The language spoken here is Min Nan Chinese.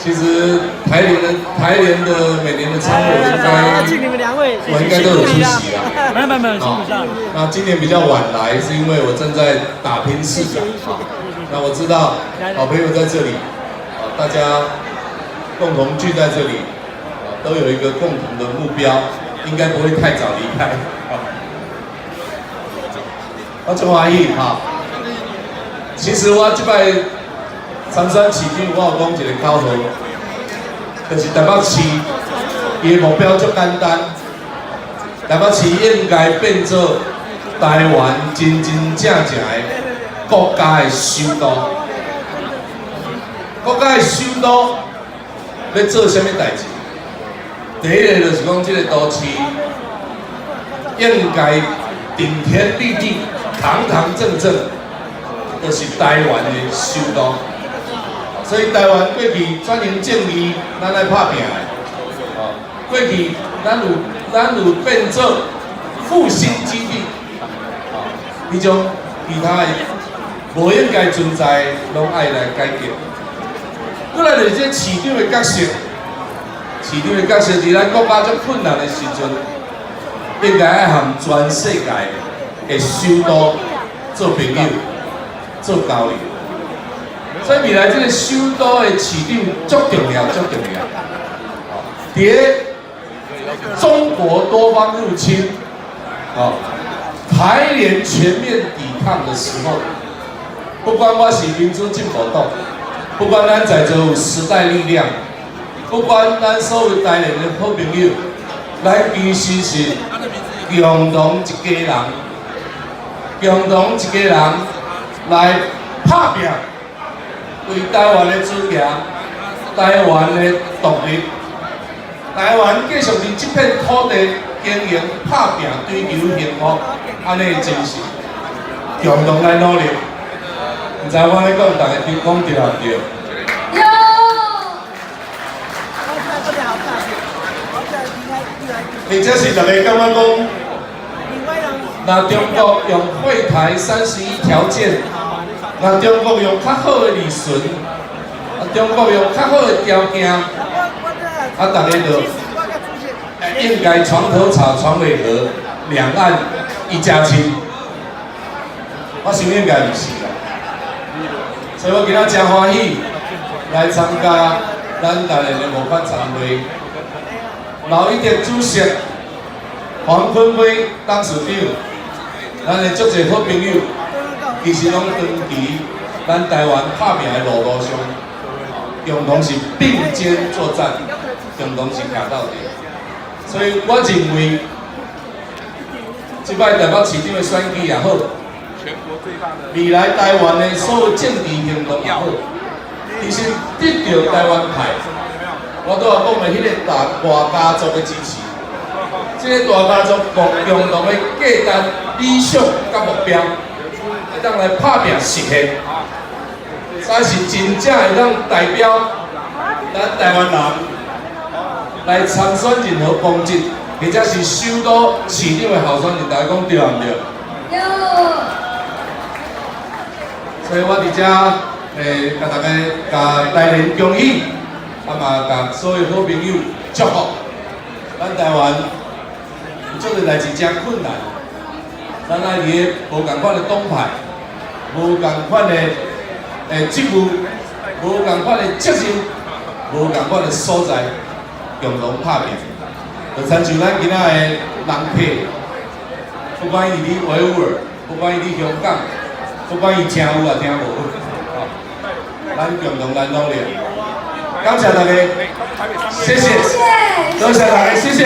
其實台聯的每年的餐會，我應該敬你們兩位，我應該都有出席啦。沒有沒有沒有，辛苦晒。那今年比較晚來，是因為我正在打拼市長。那我知道好朋友在這裡，大家共同聚在這裡，都有一個共同的目標，應該不會太早離開。我真歡喜哈。其實我這擺參選市長，我有講一個口號，就是台北市伊的目標足簡單，台北市應該變做台灣真真正正的國家的首都。國家的首都欲做啥物代誌？第一个就是講，這個都市應該頂天立地、堂堂正正，就是台灣的首都。所以台灣過去轉型正義，咱愛拍拚的。哦，過去咱有變做復興基地，哦，彼種其他的無應該存在，攏愛來解決。過來就是這市長的角色，市長的角色佇咱國家足困難的時陣，應該愛和全世界的首都做朋友、做交流。所以未來這個首都的市長足重要、足重要。佇咧中國多方入侵，哦，台聯全面抵抗的時候，不管我是民主進步黨，不管咱在座有時代力量，不管咱所有台聯的好朋友，咱其實是共同一家人，共同一家人來拍拚，為台灣的尊嚴、台灣的獨立、台灣繼續佇這片土地經營、拍拚、追求幸福，按呢的精神，共同來努力。毋知我咧講，逐家聽講對毋對？有。或者是逐家感覺講，若中國用惠台31條件，若中國用較好的利潤，啊，中國用較好的條件，啊，逐家就應該床頭吵，床尾和，兩岸一家親。我想應該毋是啦，所以我今仔誠歡喜來參加咱台聯的募款餐會。劉一德主席、黃坤輝董事長，咱的足濟好朋友，其實攏長期咱台灣拍拚的路上，共同是並肩作戰，共同是徛鬥底。所以我認為，這擺台北市長的選舉也好，未來台灣的所有政治行動也好，其實得著台灣派，我拄仔講的彼個大家族的支持，這個大家族共同的價值、理想佮目標，會當來拍拚實現，才是真正會當代表咱台灣人來參選任何公職，或者是首都市長的候選人，大家講對毋對？對。所以我佇遮共大家共台聯恭喜，啊嘛共所有好朋友祝福。咱台灣有足濟代誌誠困難，咱愛佇咧無仝款的黨派、無仝款的職務、無仝款的責任、無仝款的所在，共同拍拚。就親像咱今仔的人客，不管伊佇維吾爾，不管伊佇香港，不管伊聽有抑聽無，咱共同來努力。感謝大家，謝謝，多謝大家，謝謝。